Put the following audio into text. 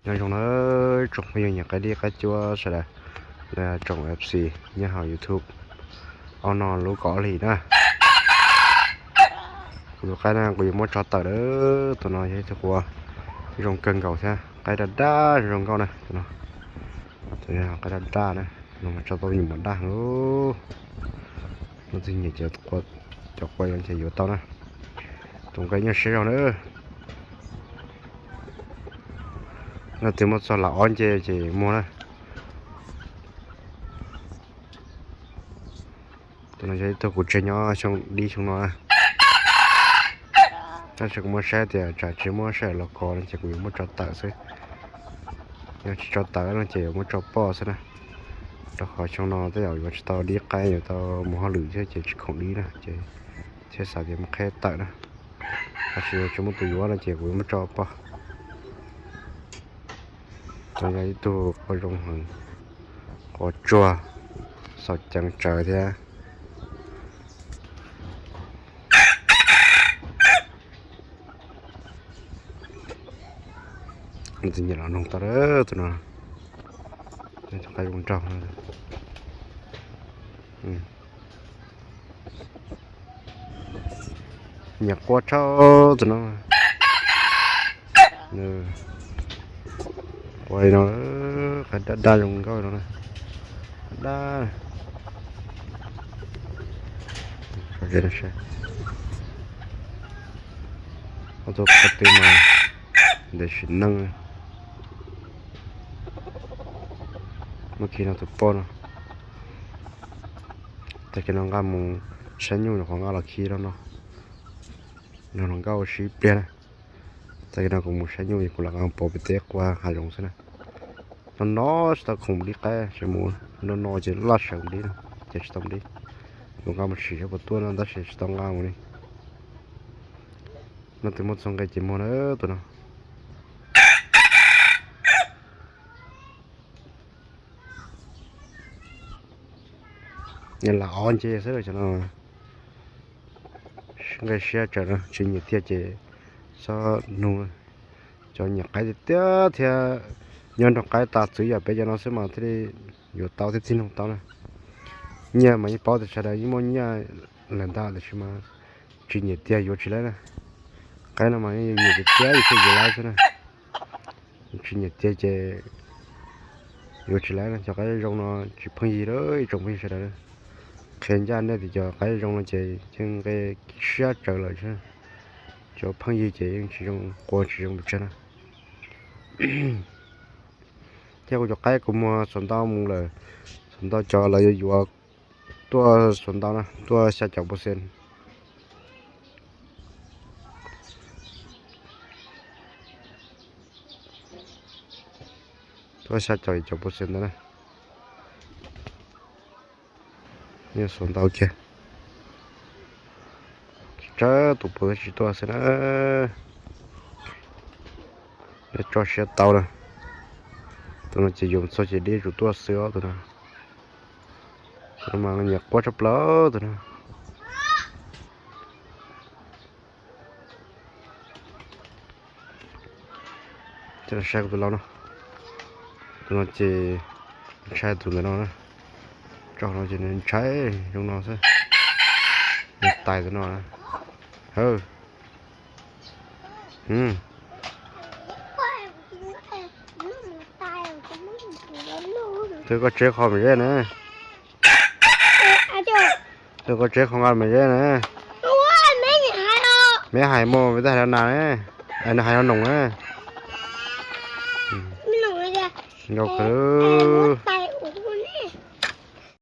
Nyob zoo na tsoom phooj ywg nyiam qaib dib qaib cuab sawv daws, tsoom F C nyob hauv YouTube, ob no lub kaum ob hlis na. Kuv tus qaib na kuv yuav muab tso tawm na, tus no yog ib tug qua zoo kawg nkaus thiab, qaib daj daj zoo nkauj na tus no. Tus no qaib daj daj na, no mas tso tau me nyuam mos daj lawm. Leej twg nyiam cov qua no ces yuav tau na. Tus nqe nyob siab zog na. Leej twg muaj txog lam ob nce ces muag na. Tus no yog ib tug kuv tseg nyob xyoo dib xyoo no na. Tab sis kuv muab saib tias tsam tsis muab sij hawm los kov no ces kuv yuav muab tso tawm xwb. Yog tsis tso tawm no ces yuav muab tso poj xwb na. Rau qhov xyoo no tej zaum yuav tsis tau dib qaib, yuav tau mus hauj lwm thiab ces tsis khoom dib na ces thiaj xav tias muab qheb tawm na. Tab sis tsis muaj tus yuav no ces kuv yuav muab tso poj. Tus no yog ib tug qua zoo heev, qua tsuag, xaum ceev tsawv thiab. Leej twg nyiam los noog tau tus no, tus qaib zoo nraug. Nyiam qua tshaj tus no. Qua li no, qaib daj daj zoo nkauj no na. Daj. Ob tug qhov twg mas ntev sim neej. Muab khi no tus poj no. Tag kis no nqa mus saib nyuj nyuam qhuav nqa los khi rau no. No los nkauj ua si ib pliag na. Tag kis no kuv mus saib nyuj es kuv lam nqa pov pem teb qua hav zoov xwb na. No no tsis tau khoom dib qaib, tsis mus no no ces laj sawv mus dib no ces tsis tau mus dib. Kuv nqa mus sim seb puas tuaj no tab sis tsis tau nqa mus li. No tus muaj txog nqe ces muag na tus no. Lam ob nce xwb cov no. Nqe siab tsawv no, tsis nyiam tiag ces txhob nug. Cov nyiam qaib tiag tiag thiab nyob nrog qaib tas txwv yam peb cov no xwb mas thiaj li yuav tau thiab thiaj nug tau na. Nyiaj mas yeej paub tias sawv daws yeej muaj nyiaj lawm ntag tiam sis mas tsis nyiam tiag yuav tsis laib na. Qaib no mas yeej nyiam tiag tiag yus thiaj yuav laib xwb na. Tsis nyiam tiag ces yuav tsis laib na. Cov qaib zoo no tsis pheej yig li ib tsoom phooj ywg sawv daws. Qhia ncaj nej tias cov qaib zoo no ces yeej nqe siab tsawv lawm. Cov pheej yig ces yeej tsis zoo, qua tsis zoo pes tsawg na. Thiab kuv cov qaib kuv muag xuas ntau mus lawm, xuas ntau cov lawv yuav yuav tuaj xuas ntau na, tuaj xya caum percent. Tuaj xya caum percent ntawd na. Yeej xuas ntau kiag. Tsawg tus puav tsis tuaj xwb na. Tso siab tau na. Tus no ces yuav txog ces dib tsum tuaj xwb os tus no. Tus no mas nyiam qua tshaj plaws tus no. Ces saib kuv tus lau no, tus no ces ntshai tus ntawm no na. Tso no ces nws ntshai zoo no xwb. Nws tais tus no na. Hawb. Twb koj tseb qho me zeb na. Twb koj tseb qho nqa me zeb na. Me hais mus me tas hais rau nas na. Nws hais rau noom na. Nkauj kawg.